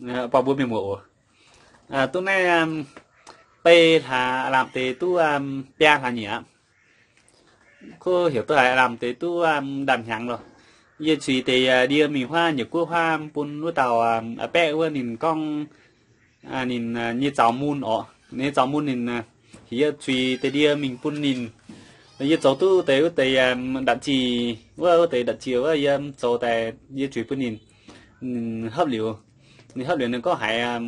buatc mbuo mienh muoz oc. Duqv naaiv bei hlaax lamh deix duqv biaa hlaax nyieqc aqv. Kuv heuc duqv haiz lamh deix duqv ndaamv-hnyangx loh. Yie zuiz deix ndie mingh huaav, nyei guoqv huaav bun wuov dauh a'baeqv wuov ninh gorngv ninh nyei zaux mun oc. Ninh nyei zaux mun ninh heuc yie zuiz deix ndie mingh bun ninh. Yie zoux duqv deix wuov deix ndatc jiex, wuov wuov deix ndatc jiex wuov yie zoux daaih yie zuiz bun ninh. Ninh hopv liuz, ninh hopv liuz ninh gorngv haiz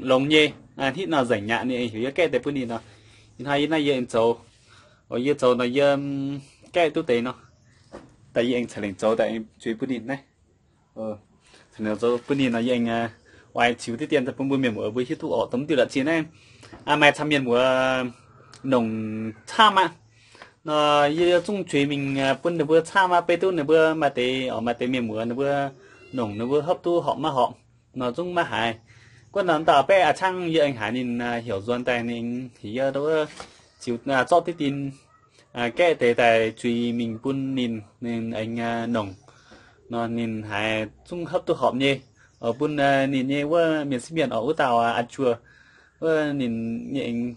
longx nyei, hitv nor nzengc aqv. Ninh heuc yie gaeqv deix bun ninh nor. Ih hnoi yie naaiv yie aengx zoux, yie zoux nor yie gaeqv duqv deix nor, daaih yie aengx ceix lengc zoux daaih zuiz bun ninh naaiv. Zoux bun ninh nor yie aengx oix ziux diqv dien bun mbuo mienh muoz mbuo hiuv duqv orqc. Dongh mv diuh ndatc jiex naaiv maaih camv mienh muoz nongc camv aqv. Nor yie zungv zuiz mingh bun ninh mbuo camv aqv, beiv duqv ninh mbuo maaih deix, maaih deix mienh muoz ninh mbuo nongc ninh mbuo hopv duqv horpc maiv horpc nor zungv maiv haiz. Guov nor dauh baeqv a'cangv yie aengx haiz ninh heuc nzuonx daaih ninh heuc yie wuov ziux zorqv diqv dien gaeqv deix daaih zuiz mingh bun ninh, ninh aengx nongc. Nor ninh haiz zungv hopv duqv horpc nyei, bun ninh nyei wuov mienh sieqv mienh oc, wuov dauh a'juoh wuov ninh nyei aengx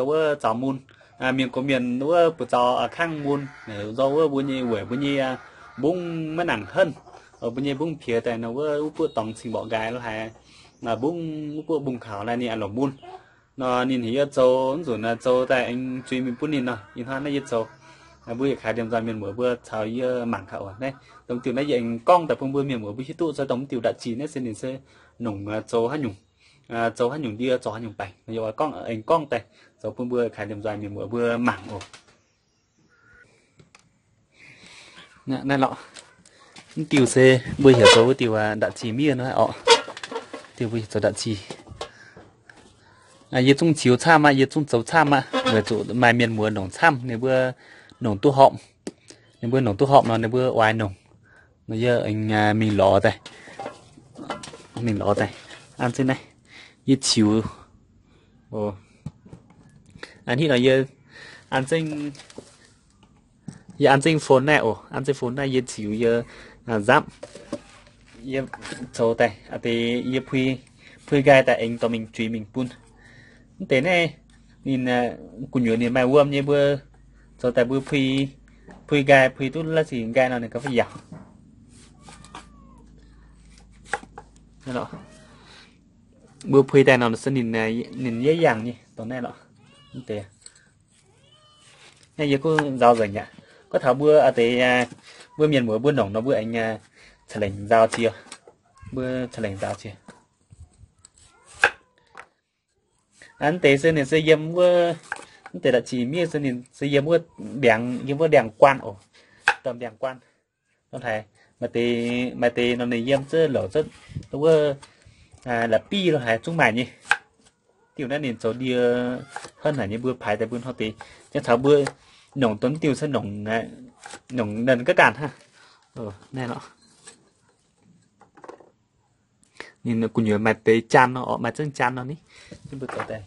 wuov zaux mun. Mienh gox mienh wuov buoz zaux kangv mun, nzorng wuov mbuo nyei weic mbuo nyei mbungv maiv nangc henv, mbuo nyei mbungv piex daaih nor wuov wuov buoqv dorngx cing mborqv nqaai lo haic, mbungv wuov buoqv mbungv kaux naaiv ninh a'longc mun. Nor ninh heuc yie zoux, mv nzunc zoux daaih aengx zuiz mingh bun ninh nor, ih hnoi naaiv yie zoux. Mbuo yietc kaaix ndiemh nzoih mienh muoz mbuo caux yie mangc gaax oc. Naaiv dongh diuh naaiv yie aengx gorngv daaih bun mbuo mienh muoz mbuo hiuv duqv, se dongh mv diuh ndatc jiex naaiv se ninh se nongc zoux haaix nyungc, zoux haaix nyungc ndie, zoux haaix nyungc baengc, yie oix gorngv aengx gorngv daaih zoux bun mbuo kaaix ndiemh nzoih mienh muoz mbuo mangc oc. Naaiv lorqc, mv diuh se mbuo heuc zoux wuov diuh ndatc jiex miev nor orqc. Diuh mbuo heuc zoux ndatc jiex. Yie zungv ziux camv aqv, yie zungv zoux camv aqv, weic zuqc maaih mienh muoz nongc camv, ninh mbuo nongc duqv horpc. Ninh mbuo nongc duqv horpc nor ninh mbuo oix nongc. Nor yie aengx mingh lorz daaih, mingh lorz daaih. An zengv naaiv, yie ziux, an hitv nor yie an zengv, yie an zengv phone naaiv oc, an zengv phone naaiv yie ziux yie nzapv, yie zoux daaih deix yie pui, pui nqaai daaih aengx dorh mingh zuiz mingh bun. Mv deix naaiv ninh gu'nyuoz ninh maaih wuom nyei, mbuo zoux daaih mbuo pui, pui nqaai, pui duqv la'sic nqaai nor ninh gauh fai yaauc. Mbuo pui daaih nor se ninh, ninh yie yangh nyei dongh naaiv lorqc. Mv deix naaiv yie kuv nzaaux nzengc aqv. Gorngv taux mbuo deix, mbuo mienh muoz mbuo nongc nor mbuo aengx ca'lengc nzaaux jiex, mbuo ca'lengc nzaaux jiex. Mv deix se ninh se yiem wuov, mv deix la'jiex miev se ninh se yiem wuov ndiangx, yiem wuov ndiangx-guaan oc. Domh ndiangx-guaan, maaih deix, maaih deix nor ninh yiem zuqc louc zuqc wuov la'biv lo haaix zungv maaih nyei. Diuh naaiv ninh zoux ndie henv haic nyei, mbuo paaix daaih mbuo hnoi deix, janx caux mbuo nongc dongh diuh se nongc, nongc nonc ga'ganh hnangv. Naaiv lorqc. Ninh gu'nyuoz maaih deix jaan nor, maaih zengv jaan nor ni. Mbuo zoux daaih,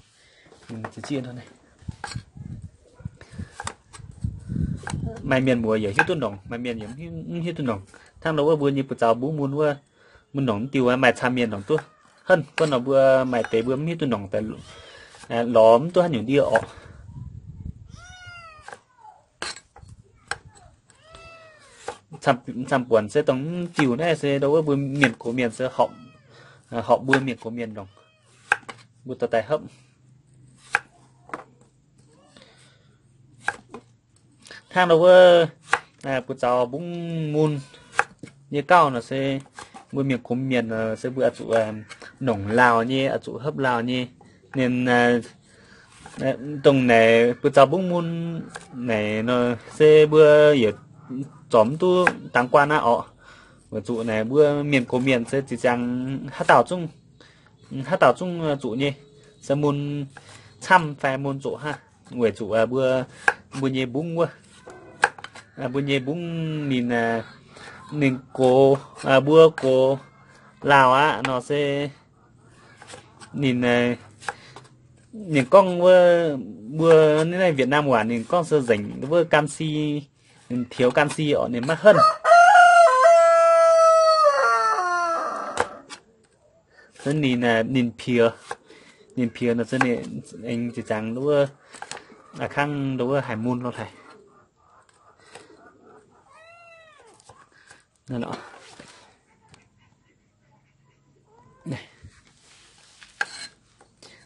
maaih mienh muoz yaac hiuv duqv nongc, maaih mienh yaac mv hiuv duqv nongc. Hnangv nor wuov mbuo nyei buoz-zaux mbungv mun wuov, mun nongc mv diuh maaih camv mienh nongc duqv henv. Guov nor mbuo maaih deix mbuo mv hiuv duqv nongc daaih, lorz mv duqv haaix nyungc ndie orqc. Camv buonc se dongh mv diuh naaiv se dongh wuov mbuo mienh gox mienh se horpc, horpc mbuo mienh gox mienh nongc, mbuo dorh daaih hopv. Hnangv nor wuov buoz-zaux mbungv mun nyei gauh nor se mbuo mienh gox mienh se mbuo oix zuqc nongc lauh nyei, oix zuqc hopv lauh nyei. Ninh dongh naaic buoz-zaux mbungv mun naaic nor se mbuo yietc zorc mv duqv dangx guaan aqv orqc. Weic zuqc naaic mbuo mienh gox mienh se zinh ziangx haaix dauh zungv, haaix dauh zungv zuqc nyei, se mun camv fai mun zoqc hnangv. Weic zuqc mbuo, mbuo nyei mbungv wuov, mbuo nyei mbungv ninh, ninh gox, mbuo gox lauh aqv nor se ninh, ninh gorngv wuov, mbuo naaiv Việt Nam waac ninh gorngv se nzengc wuov canxi, ninh tiux canxi orqc ninh maiv henv. Ninh, ninh piex, ninh piex nor se ninh aengx ziqc zaangc wuov, a'kangv wuov haaix mun lo haic.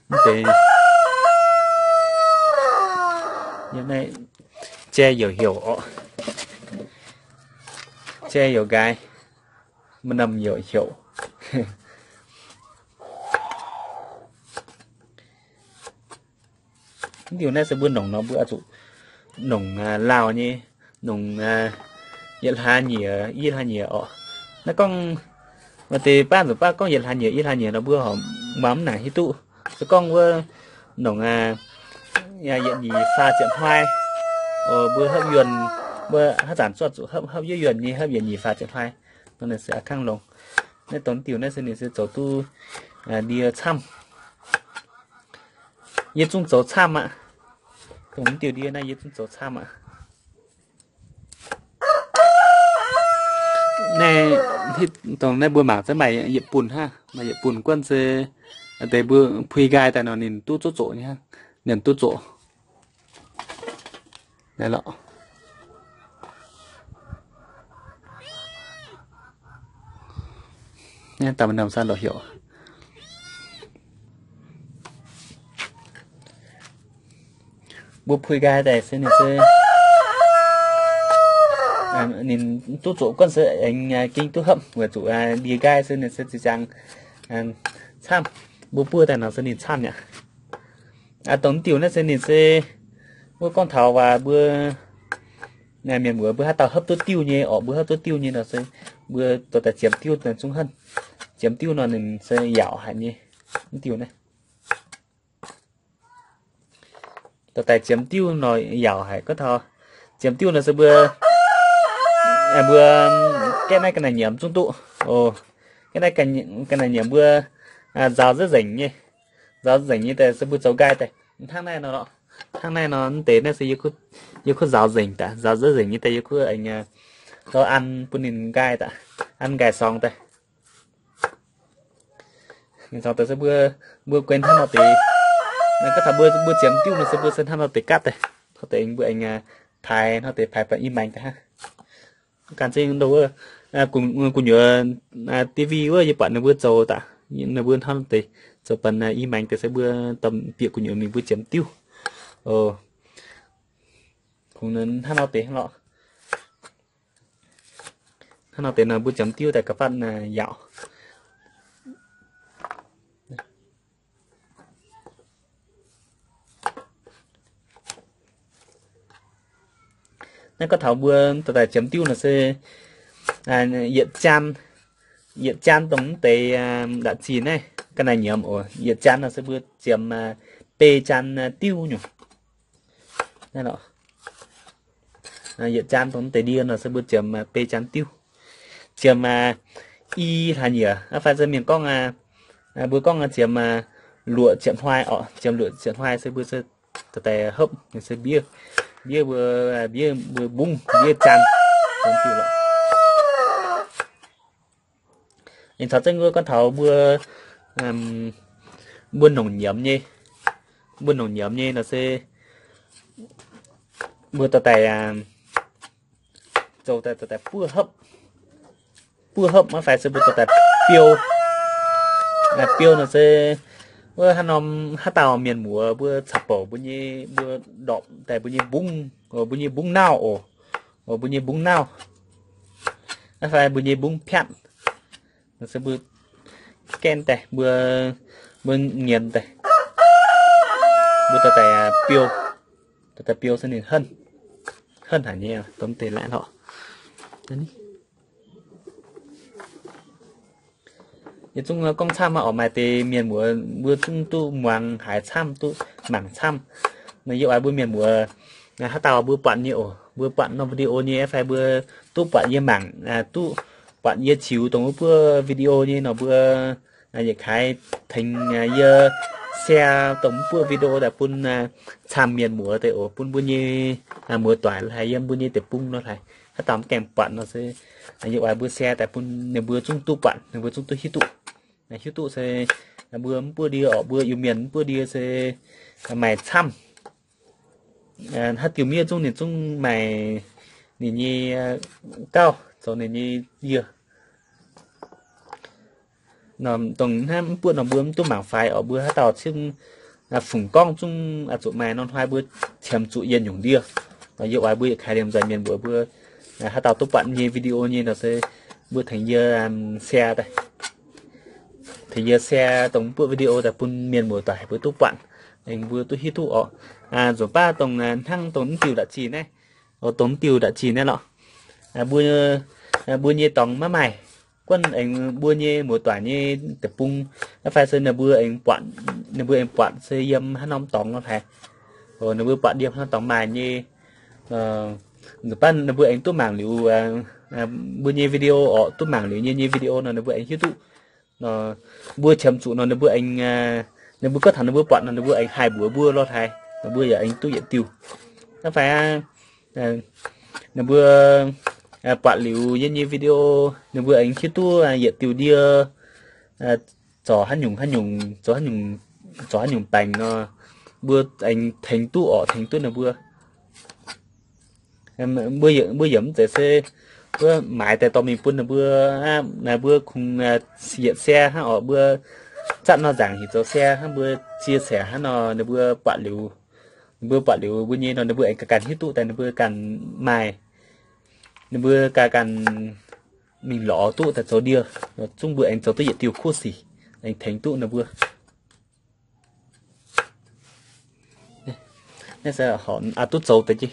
Mv deix, jai youc heuc oc, jai youc nqaai, maaih norm youc heuc. Mv diuh naaiv se mbuo nongc nor mbuo oix zuqc nongc lauh nyei, nongc yietc hlaax nyieqc, yietc hlaax nyieqc oc. Naaiv gorngv maaih deix baav nzunc baav gorngv yietc hlaax nyieqc, yietc hlaax nyieqc nor mbuo horpc muangx mv nangc hiuv duqv. Se gorngv wuov nongc yietc nyeic faah ziepc hnoi, mbuo hopv yuonh, mbuo haaix zanc zuqc hopv, hopv yietc yuonh nyei hopv yietc nyeic faah ziepc hnoi nor se a'kangv longx. Naaiv dongh diuh naaiv se ninh se zoux duqv ndie camv. Yie zungv zoux camv aqv. Dongh diuh ndie naaiv yie zungv zoux camv aqv. Naaiv, dongh naaiv mbuo mangc za'gengh maaih yietc bun hnangv, maaih yietc bun guonv se deix mbuo pui nqaai daaih nor ninh duqv zuqc zoqc nyei hnangv, ninh duqv zoqc. Naaiv lorqc. Naaiv daaih norm san lorqc heuc. Mbuo pui nqaai daaih se ninh se, ninh duqv zoqc guonv se aengx ging duqv hopv, weic zuqc ndie nqaai se ninh se ziqc zaangc camv. Mbuo buov daaih nor se ninh camv mi'aqv. Dongh diuh naaiv se ninh se, wuov gorngv taux waac mbuo mienh muoz mbuo haaix dauh hopv duqv diuh nyei orqc, mbuo hopv duqv diuh nyei nor se mbuo dorh daaih ziemx diuv zungv henv. Ziemx diuv nor ninh se yaauc haic nyei. Mv diuh naaiv dorh daaih ziemx diuv nor yaauc haic. Gorngv taux ziemx diuv nor se mbuo, mbuo gaeqv naaiv ga'naaiv nyiemc zungv duqv. Gaeqv naaiv ga'naaiv nyiemc mbuo nzaaux nzengc nyei, nzaaux nzengc nyei daaih se mbuo zoux nqaai daaih. Hnangv naaiv nor lorqc, hnangv naaiv nor mv deix naaiv se yie kuv nzaaux nzengc daaih, nzaaux nzengc nyei daaih yie kuv aengx zoux an bun ninh nqaai daaih, an nqaai sorngx daaih. Ninh sorngx daaih se mbuo, mbuo guei hnangv nor deix. Gorngv taux mbuo, mbuo ziemx diuv nor se mbuo se hnangv nor deix gapv daaih, hnangv deix mbuo aengx paaix, hnangv deix paaix baac i maengx daaih hnangv. Gan zingh ndoh wuov, gu'nyuoz T V wuov yie buatc ninh mbuo zoux daaih, ninh mbuo hnangv nor deix zoux baac i maengx daaih se mbuo dorh bieqc gu'nyuoz mingh mbuo ziemx diuv. Kungx hnangv nor deix lorqc. Hnangv nor deix nor mbuo ziemx diuv daaih ga'fatv yaauc. Naaiv gorngv taux mbuo dorh daaih ziemx diuv nor se yietc jaan, yietc jaan dongh mv deix nda'zinh naaiv ga'naaiv nyiemz oc. Yietc jaan nor se mbuo ziemx bei jaan diuv nyungc. Naaiv lorqc, yietc jaan dongh mv deix ndie nor se mbuo ziemx bei jaan diuv. Ziemx i hlaax nyieqc, fai se mienh gorngv, mbuo gorngv ziemx luoqc ziepc hnoi oc. Ziemx luoqc ziepc hnoi se mbuo se daaih hopv se mbiev, mbiev mbuo, mbiev mbuo mbungv, mbiev jaan dongh diuv lorqc. Ninh caux zengv wuov gorngv taux mbuo, mbuo nongc nyiemz nyei, mbuo nongc nyiemz nyei nor se mbuo dorh daaih zoux daaih, dorh daaih buov hopv, buov hopv maiv fai se mbuo dorh daaih biou, biou nor se wuov haaix norm haaix dauh mienh muoz mbuo caux bouc mbuo nyei, mbuo ndorpc daaih mbuo nyei mbungv, mbuo nyei mbungv nauv oc, mbuo nyei mbungv nauv. Maiv fai mbuo nyei mbungv piatv, se mbuo gaeqv daaih, mbuo, mbuo nyiemz daaih, mbuo dorh daaih biou, dorh daaih biou se ninh henv, henv haic nyei, dongh deix laaic lorqc. Yie zungv gorngv camv maah, oc maaih deix mienh muoz mbuo zungv duqv muangx haiz camv, duqv mangc camv. Nor yie oix mbuo mienh muoz haaix dauh mbuo buatc nyei oc, mbuo buatc norm video nyei fai mbuo duqv buatc yie mangc, duqv buatc yie ziux dongh wuov buov video nyei nor mbuo yietc kaaix tengx yie share dongh wuov buov video daaih bun camv mienh muoz deix oc, bun mbuo nyei muoz-doic haic yiem mbuo nyei deic-bung nor haic, haaix dauh mv gaengh buatc nor se yie oix mbuo share daaih bun ninh mbuo zungv duqv buatc, ninh mbuo zungv duqv hiuv duqv. hiuv duqv se mbuo mv buov ndie orqc, mbuo Iu-Mienh mv buov ndie se maaih camv. Haaix diuh miev zungv ninh zungv maaih ninh nyei gauh zoux ninh nyei ndie. Dongh hnangv mv buov nor mbuo mv duqv mangc faix orqc, mbuo haaix dauh cingv fungc gorngv zungv zuqc maaih nor hnoi mbuo qiemx zuqc yietc nyungc ndie. Yie oix mbuo yietc kaaix liemh nzaic mienh mbuox mbuo haaix dauh duqv buatc nyei video nyei nor se mbuo tengx yie share daaih, tengx yie share dongh mv buov video daaih bun mienh muoz-doic mbuo duqv buatc, aengx mbuo duqv hiuv duqv orqc. Nzunc baav dongh hnangv dongh mv diuh nda'zinh naaiv, dongh mv diuh nda'zinh naaiv lorqc, mbuo nyei dorngx maiv maaih, guonv aengx mbuo nyei muoz-doic nyei deic-bung, fai se ninh mbuo aengx buatc, ninh mbuo aengx buatc se yiem haaix norm dorngx nor haic. Ninh mbuo buatc yiem haaix norm dorngx maaih nyei, nzunc baav ninh mbuo aengx duqv mangc liuz mbuo nyei video orqc, duqv mangc liuz nyei nyei video nor ninh mbuo aengx hiuv duqv. Mbuo qiemx zuqc nor ninh mbuo aengx, ninh mbuo gorngv taux ninh mbuo buatc nor ninh mbuo aengx haih mbuox mbuo lorh haic, ninh mbuo yaac aengx duqv yietc diuh. Naaiv fai ninh mbuo buatc liuz yie nyei video, ninh mbuo aengx hiuv duqv yietc diuh ndie zorc haaix nyungc haaix nyungc, zorc haaix nyungc, zorc haaix nyungc baengc nor, mbuo aengx tengx duqv orqc, tengx duqv ninh mbuo. Mbuo yaac mv zeiz se wuov maaiz daaih dorh mingh bun ninh mbuo, naaiv mbuo kungx yietc share hnangv orqc, mbuo zatv nor nzaangc heuc zoux share hnangv, mbuo chia sẻ hnangv nor ninh mbuo buatc liuz, ninh mbuo buatc liuz mbuo nyei nor ninh mbuo aengx ganh hiuv duqv daaih ninh mbuo ganh maaih, ninh mbuo ganh ganh mingh lorz duqv daaih zoux ndie, zungv mbuo aengx zoux duqv yietc diuh kuv sic, aengx tengx duqv ninh mbuo. Naaiv se horpc duqv zoux deix jienv.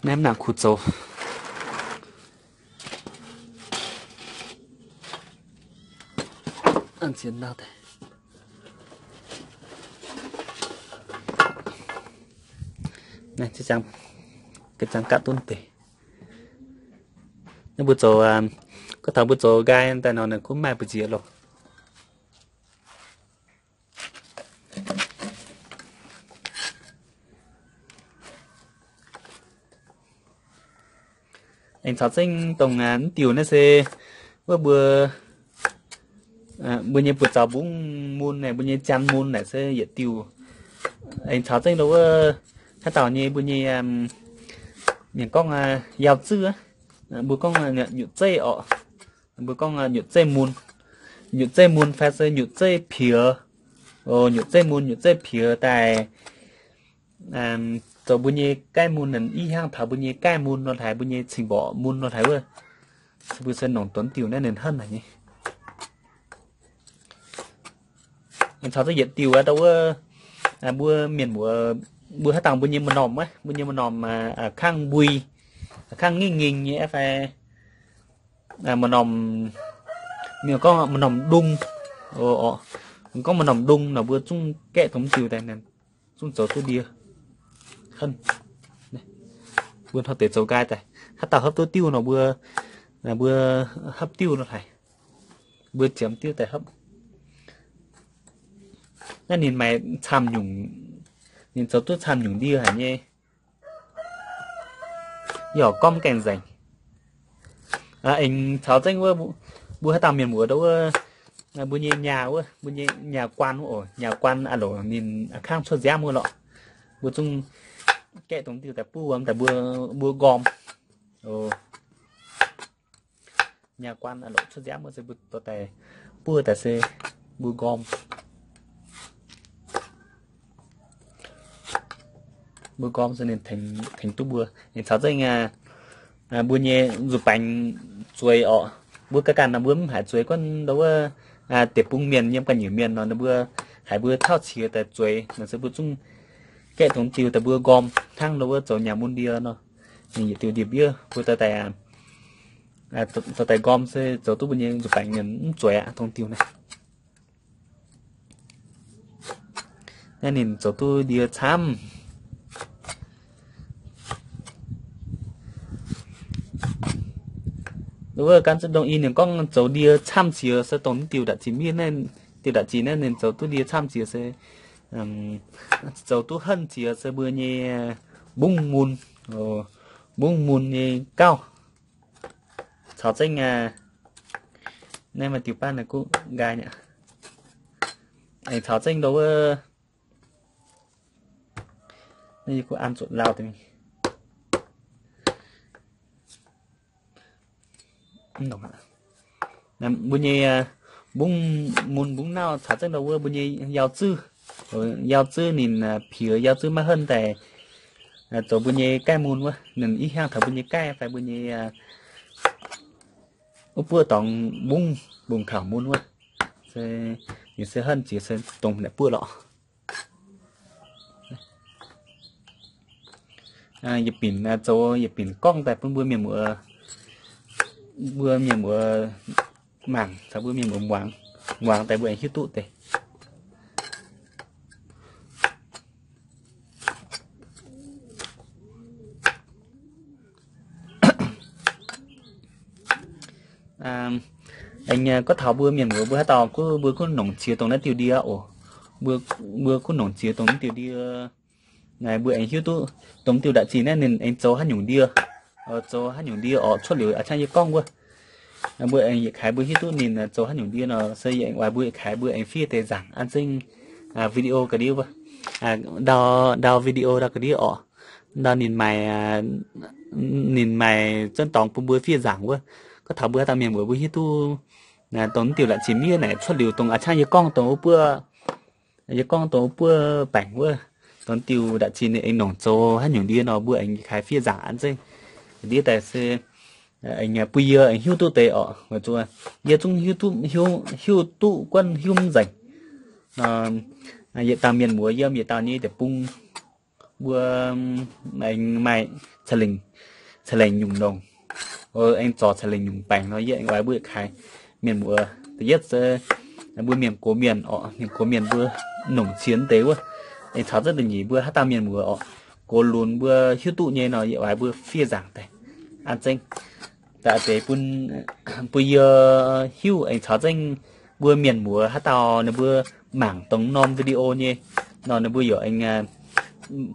Naaiv mv nangc kuv zoux. Naaiv, ga'zang gapv dunv deix. Naaiv mbuo zoux, gorngv taux mbuo zoux nqaai daaih nor, ninh kuv maaih mbu'ziex loh. Aengx caux zengv dongh mv diuh naaiv se wuov mbuo, mbuo nyei buoz zaux mbungv mun naaic, mbuo nyei janx mun naaic se yietc diuh. Aengx caux zengv dongh wuov haaix dauh nyei mbuo nyei, mienh gorngv yauh zuov, mbuo gorngv nyutc zeiv orqc. Mbuo gorngv nyutc zeiv mun, nyutc zeiv mun fai se nyutc zeiv piex. Nyutc zeiv mun, nyutc zeiv piex daaih zoux mbuo nyei gaeqv mun, i hiaangv taux mbuo nyei gaeqv mun nor haic, mbuo nyei cing-mborqc mun nor haic wuov. Mbuo se nongc donx diuh naaiv ninh hnangv naaic nyei. Caux zengv yietc diuh aqv, ndau wuov mbuo mienh muoz, mbuo haaix dauh mbuo nyei maaih normh, mbuo nyei maaih normh kangv mbui, kangv ngingh ngingh nyei fai maaih normh, mienh gorngv maaih normh ndung. Gorngv maaih normh ndung nor mbuo zungv gaeqv dongh diuh daaih, zungv zoux duqv ndie. Mbuo hnoi deix zoux nqaai daaih, haaix dauh hopv duqv diuv nor mbuo, mbuo hopv diuv nor haic. Mbuo ziemx diuv daaih hopv. Naaiv ninh maaih camv nyungc, ninh zoux duqv camv nyungc ndie haic nyei. Yie oix gorngv gaengh nzengc. Aengx caux zengv wuov, mbuo haaix dauh mienh muoz ndau wuov, mbuo nyei nyaah wuov, mbuo nyei nyaah guaan wuov oc, nyaah guaan a'loc ninh kangv cuotv nziaamv wuov lorqc. Mbuo zungv gaeqv dongh diuh daaih buov wuom daaih mbuo, mbuo nqorm. Nyaah guaan a'loc cuotv nziaamv wuov se mbuo dorh daaih buov daaih se mbuo nqorm. Mbuo nqorm se ninh tengx duqv mbuo. Ninh caux zengv mbuo nyei nzuih baengx zueiz orqc. Mbuo ganh ganh nor mbuo mv haiz zueiz, gorngv ndau wuov deic-bung mienh yiem ganh nyungc mienh nor ninh mbuo haiz mbuo tauv qiex daaih zueiz nor se mbuo zungv gaeqv dongh diuh daaih mbuo nqorm hnangv ndau wuov zoux nyaah mun ndie nor. Ninh yietc diuh ndie-mbiev mbuo dorh daaih, dorh daaih nqorm se zoux duqv mbuo nyei nzuih baengx mienh mv zueiz aqv dongh diuh naaiv. Naaiv ninh zoux duqv ndie camv. Wuov gan zinh ndongc i ninh gorngv zoux ndie camv qiex se dongh diuh nda'zinh miev, diuh nda'zinh naaiv ninh zoux duqv ndie camv qiex se zoux duqv henv jiex se mbuo nyei mbungv mun, mbungv mun nyei gauh caux zengv. Naaiv maaih diuh baav naaiv guv nqaai nyei. Aengx caux zengv ndo wuov, naaiv yie kuv an zuqc lauh deix mingh. Mbuo nyei mbungv mun mbungv nauv caux zengv ndo wuov mbuo nyei yauh zuiv. Yauh zuiv ninh piex, yauh zuiv maiv henv daaih zoux mbuo nyei gaih mun wuov, ninh i hiaangx taux mbuo nyei gaih fai mbuo nyei wuov buoqv dorngx mbungv mbungv kaux mun wuov. Se, ninh se henv jiex se dongh naaic buoqv lorqc. Yietc binc zoux yietc binc gorngv daaih bun mbuo mienh muoz, mbuo mienh muoz mangc caux mbuo mienh muoz muangx, muangx daaih mbuo aengx hiuv duqv deix. Aengx gorngv taux mbuo mienh muoz mbuo haaix dauh kuv, mbuo kuv nongc ziex dongh naaiv diuh ndie oc. Mbuo, mbuo kuv nongc ziex dongh naaiv diuh ndie, mbuo aengx hiuv duqv dongh diuh ndie-zinh naaiv ninh aengx zoux haaix nyungc ndie, zoux haaix nyungc ndie orqc, cuotv liuz a'ciangv yie gorngv wuov. Mbuo aengx yietc kaaix mbuo hiuv duqv ninh zoux haaix nyungc ndie nor se yietc oix mbuo yietc kaaix mbuo aengx fiev deix nzaangc an zengv video ga'ndiev wuov. Ndau, ndau video ndau ga'ndiev orqc. Ndau ninh maaih, ninh maaih zunv dorngx bun mbuo fiev nzaangc wuov. Gorngv taux mbuo haaix dauh mienh muoz mbuo hiuv duqv dongh diuh ndie-zinh miev naaic cuotv liuz dongh a'ciangv yie gorngv dongh wuov buoqv, yie gorngv dongh wuov buoqv baengc wuov, dongh diuh ndie-zinh ninh aengx nongc zoux haaix nyungc ndie nor mbuo aengx kaaix fiev nzaangc an zengv ndiev daaih se aengx bun yie aengx hiuv duqv deix orqc. Weic zuqc yie zungv hiuv duqv, hiuv duqv guanh hiuv mv nzengc. Yietc dauh mienh muoz yiem yietc dauh nyei deic-bung mbuo aengx maaih ca'lengc, ca'lengc nyungc nongc, aengx zorc ca'lengc nyungc baengc nor yie aengx oix mbuo yietc kaaix mienh muoz da'yietv se mbuo mienh gox mienh orqc, mienh gox mienh mbuo nongc ziex deix wuov. Aengx caux zengv da'nyeic mbuo haaix dauh mienh muoz orqc, gox lunx mbuo hiuv duqv nyei nor yie oix mbuo fiev nzaangc daaih an zengv daaih deix bun, bun yie hiuv aengx caux zengv mbuo mienh muoz haaix dauh ninh mbuo mangc dongh norm video nyei nor ninh mbuo yaac aengx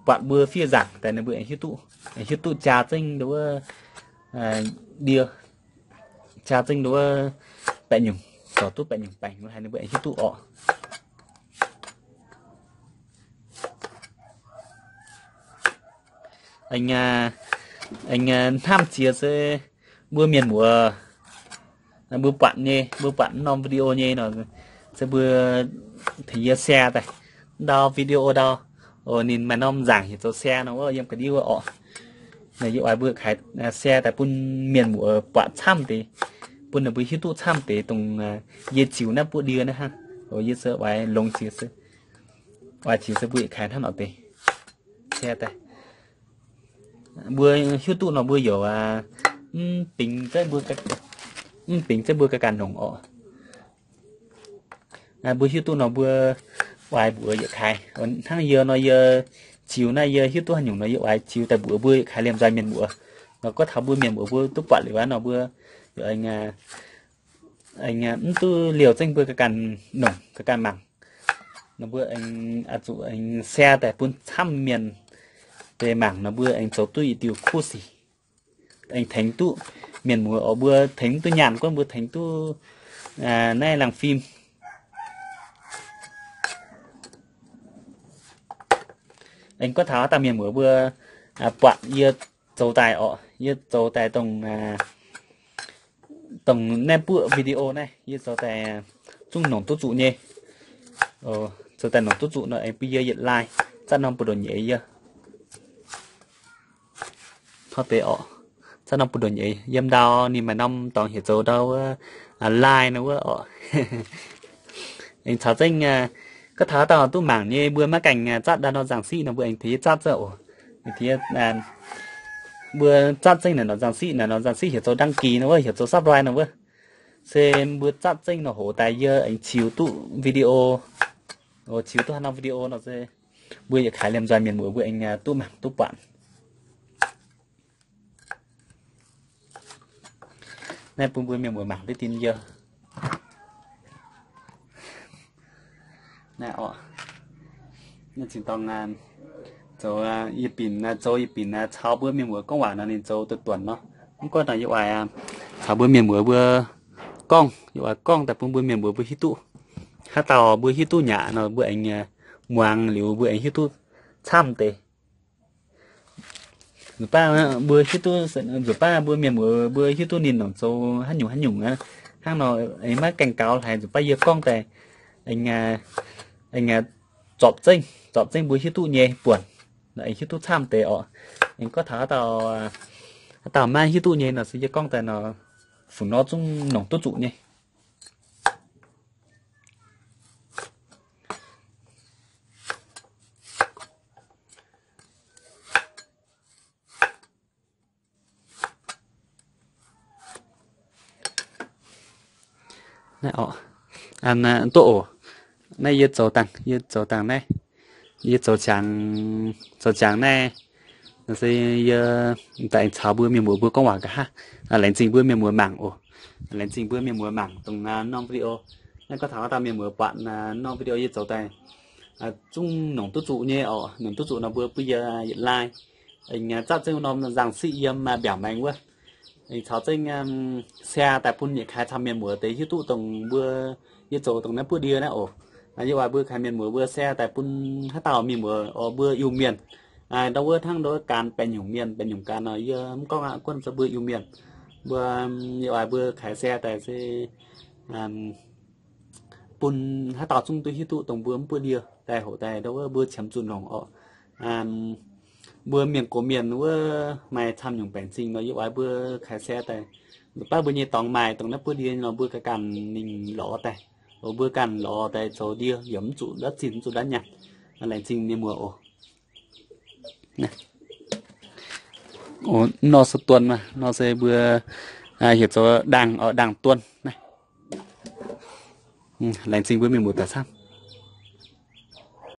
buatc mbuo fiev nzaangc daaih ninh mbuo aengx hiuv duqv, aengx hiuv duqv jaa zengv nduov ndie, jaa zengv nduov baeqc nyungc, zorc duqv baeqc nyungc baengc haaix ninh mbuo aengx hiuv duqv orqc. Aengx, aengx hnamv jiex se mbuo mienh muoz, mbuo buatc nyei, mbuo buatc norm video nyei nor, se mbuo tengx yie share daaih. Ndau video ndau, ninh maaih norm nzaangc heuc zoux share nor wuov yiem ga'ndiev wuov orqc. Yie oix mbuo kaaix share daaih bun mienh muoz buatc camv deix, bun ninh mbuo hiuv duqv camv deix dongh yie ziux naaiv buoqv ndie naaiv hnangv. Yie se oix longx jiex se, oix jiex se mbuo yietc kaaix hnangv nor deix share daaih. Mbuo hiuv duqv nor mbuo yaac mv bingx, mv bingx zengv mbuo ganh ganh nongc orqc. Mbuo hiuv duqv nor mbuo oix mbuox yietc kaaix. Hnangv yie nor yie ziux naaiv yie hiuv duqv haaix nyungc nor yie oix ziux daaih mbuox mbuo yietc kaaix liemh nzoih mienh muoz. Nor gorngv taux mbuo mienh muoz mbuo duqv buatc liuz aqv nor mbuo aengx mv duqv liouh zengv mbuo ganh ganh nongc ganh ganh mangc. Nor mbuo aengx zuqc aengx share daaih bun camv mienh deix mangc nor mbuo aengx zoux duqv yietc diuh kuv sic, aengx tengx duqv mienh muoz oc. Mbuo tengx mv duqv nyaanh gorngv mbuo tengx duqv naaiv laangh fim. Aengx gorngv taux haaix dauh mienh muoz mbuo buatc yie zoux daaih orqc, yie zoux daaih dongh, dongh naaiv buoqv video naaiv yie zoux daaih zungv nongc duqv zuqc nyei. Zoux daaih nongc duqv zuqc nor aengx bun yie yietc like, zatv norm buoz-ndoqv nyeiz yie. Hnangv deix orqc, zatv norm buoz-ndoqv nyeiz yiem ndau ninh maaih norm dorngx heuc zoux ndau wuov like nor wuov orqc. Aengx caux zengv gorngv taux haaix dauh duqv mangc nyei mbuo maiv gaengh zatv ndau norm nzangc siqv nor mbuo aengx tengx yie zatv zengv oc. Mbuo zatv zengv naaic norm nzangc siqv, naaic norm nzangc siqv heuc zoux đăng ký nor wuov, heuc zoux subscribe nor wuov. Se mbuo zatv zengv nor hoc daaih yie aengx ziux duqv video, ziux duqv haaix norm video nor se mbuo yietc kaaix liemh nzoih mienh muoz mbuo aengx duqv mangc duqv buatc. Naaiv bun mbuo mienh muoz mangc duqv dien yie. Naaiv orqc, Ninh cingx dorngx zoux yietc binc, zoux yietc binc caux mbuo mienh muoz gorngv waac nor ninh zoux duqv duonc nor. Mv gunv nor yie oix caux mbuo mienh muoz mbuo gorngv, yie oix gorngv daaih bun mbuo mienh muoz mbuo hiuv duqv. Haaix dauh mbuo hiuv duqv nyaqc nor mbuo aengx muangx liuz mbuo aengx hiuv duqv camv deix. Nzuqc baav mbuo hiuv duqv, nzuqc baav mbuo mienh muoz mbuo hiuv duqv ninh nongc zoux haaix nyungc haaix nyungc aqv. Hnangv nor aengx maiv gaengh gaux haic, nzuqc baav yie gorngv daaih aengx, aengx zorpc zengv, zorpc zengv mbuo hiuv duqv nyei buonc, aengx hiuv duqv camv deix orqc. Aengx gorngv taux haaix dauh, haaix dauh maiv hiuv duqv nyei nor se yie gorngv daaih nor, fu nor zungv nongc duqv zuqc nyei. Naaiv orqc, duqv oc. Naaiv yie zoux dangh, yie zoux dangh naaiv, yie zoux ziangx, zoux ziangx naaiv. Se yie daaih caux mbuo mienh muoz mbuo gorngv waac nqa'haav. Laengz zingh mbuo mienh muoz mangc oc. Laengz zingh mbuo mienh muoz mangc dongh norm video. Naaiv gorngv taux haaix dauh mienh muoz buatc norm video yie zoux daaih zungv nongc duqv zuqc nyei orqc. Nongc duqv zuqc nor mbuo bun yie yietc like. Aengx zatv zengv norm nzangc siqv yiem mbiaauc maengx wuov. Aengx caux zengv share daaih bun yietc kaaix camv mienh muoz deix hiuv duqv dongh mbuo yie zoux dongh naaiv buoz ndie naaiv oc. Yie oix mbuo kaaix mienh muoz mbuo share daaih bun haaix dauh mienh muoz oc mbuo Iu-Mienh. Ndau wuov hnangv ndau wuov gan baengh nyungc mienh, baengh nyungc gan nor yie mv gorngv aqv, gunv se mbuo Iu-Mienh. Mbuo, yie oix mbuo kaaix share daaih se bun haaix dauh zungv duqv hiuv duqv dongh mbuo mv buoz ndie daaih hoc daaih ndau wuov mbuo qiemx zuqc longc orqc. Mbuo mienh gox mienh wuov maaih camv nyungc baengc zingh nor yie oix mbuo kaaix share daaih. Baav mbuo nyei dorngx maaih dongh naaiv buoz ndie nor mbuo ganh ganh mingh lorz daaih. Mbuo ganh lorz daaih zoux ndie yaac mv zuqc ndortv zinh, mv zuqc ndortv nyaanh. Laengz zingh mienh muoz oc. Nor se duon maah, nor se mbuo heuc zoux ndaangh oc, ndaangh duon naaiv. Laengz zingh mbuo mienh muoz daaih camv.